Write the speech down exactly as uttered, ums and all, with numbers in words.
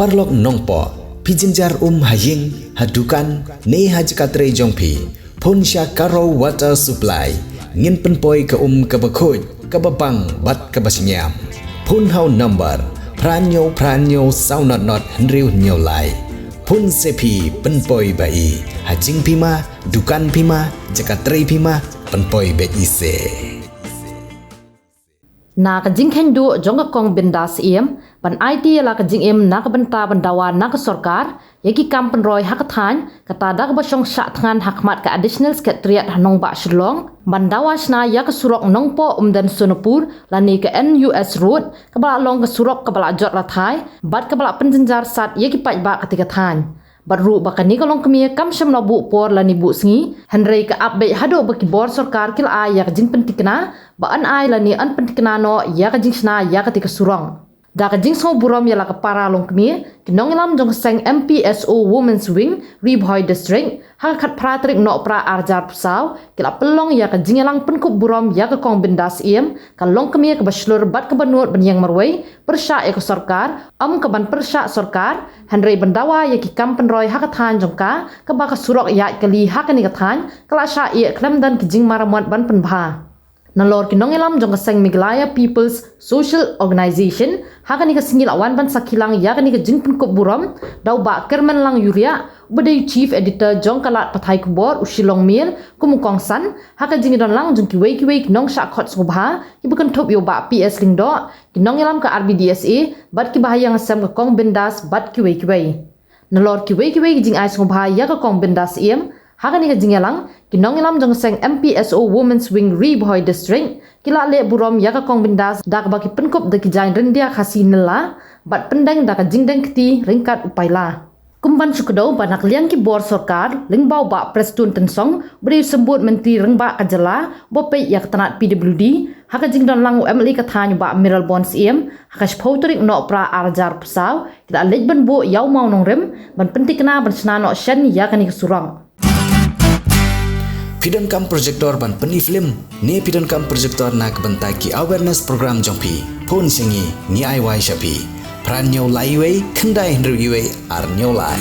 Paralok nongpoh, phi jynjar um ha ïing, ha dukan, ne ha jaka trei jong phi, phone sha Garo Water Supply. Ngin pynpoi ka um kaba khuid, kaba bang bad kaba shngiam. Phone ha u number phra hynñiew phra hynñiew saw not not hynriew hynñiew lai. Phone se phi, pynpoi ba-i. Ha jingphi ma, dukan phi ma, jaka trei phi ma, pynpoi beit i se. Na ka jingkheiñ duh jong ka Kong Bindas Syiem ban aiti ïa la ka jingim na ka bynta ban dawa na ka sorkar ïa ki kam pynroi ha ka thaiñ, kata da kaba shong shah thngan ha khmat ka Additional Secretariat ha nongbah Shillong ban dawa shna ïa ka surok Nongpoh Umden Sonapur lane ka N U S Road, kaba la long ka surok kaba la jot rathai bad kaba la pynjynjar sat ïa ki paidbah katei ka thaiñ. Bad ruh ba kane ka longkmie kam shym la buh por lane buh sngi, hynrei ka ap beit haduh ba ki bor sorkar ki la ai ïa ka jingpyntikna ba yn ai lane yn pyntikna noh ïa ka jingshna ïa katei ka surok. Da ka jingsngewburom ïa la ka para longkmie, ki nongïalam jong ka seng M P S O Women's Wing, Ri Bhoi District, ha ka khatphra tarik Nohprah arhajar arphew saw, ki la pynlong ïa ka jingïalang pynkup burom ïa ka Kong Bindas Syiem, ka longkmie kaba shlur bad kaba nud ban ïeng marwei pyrshah ïa ka sorkar, ym ka ban pyrshah sorkar, hynrei ban dawa ïa ki kam pynroi ha ka thaiñ jong ka, kaba ka surok ïaid kali ha kane ka thaiñ ka la shah ïeh khlem don ki jingmaramot ban pynbha. Nalor ki nongïalam jong ka seng Meghalaya People's Social Organisation, ha kane ka sngi la wan ban sakhi lang ïa kane ka jingpynkup burom da u Bah Kyrmenlang Uriah, uba dei u Chief Editor jong ka lad pathai khubor u Shillong Mail, kum u kongsan ha ka jingdon lang jong kiwei kiwei ki nongshah khot sngewbha kiba kynthup ïa u Bah P S Lyngdoh, ki nongïalam ka R B D S A bad kiba ha ïing ha sem ka Kong Bindas bad kiwei kiwei. Nalor kiwei kiwei ki jingai sngewbha ïa ka Kong Bindas Syiem, ha kane ka jingïalang, ki nongïalam jong ka seng M P S O Women's Wing Ri Bhoi District ki la leh burom ïa ka Kong Bindas da kaba ki pynkup da ki jaiñ ryndia Khasi nylla bad pyndeng da ka jingdeng kti ryngkat u paila. Kum ban shu kdew ba na ka liang ki bor sorkar, lyngba u Bah Prestone Tynsong, uba dei u Symbud Myntri Rangbah ka jylla uba peit ïa ka tnat P W D, ha ka jingdon lang u M L A ka thaiñ u Bah Mayralborn Syiem ha ka shiphew tarik Nohprah arhajar arphew saw, ki la leit ban buh ïa u mawnongrim ban pyntikna ban shna noh shen ïa kane ka surok. Phi donkam projector ban pyni film ne phi donkam projector na ka bynta ki awareness program jong phi? Phone sha ngi, ngi ai wai sha phi. Phra hynñiew lai wei khyndai hynriew wei ar hynñiew lai.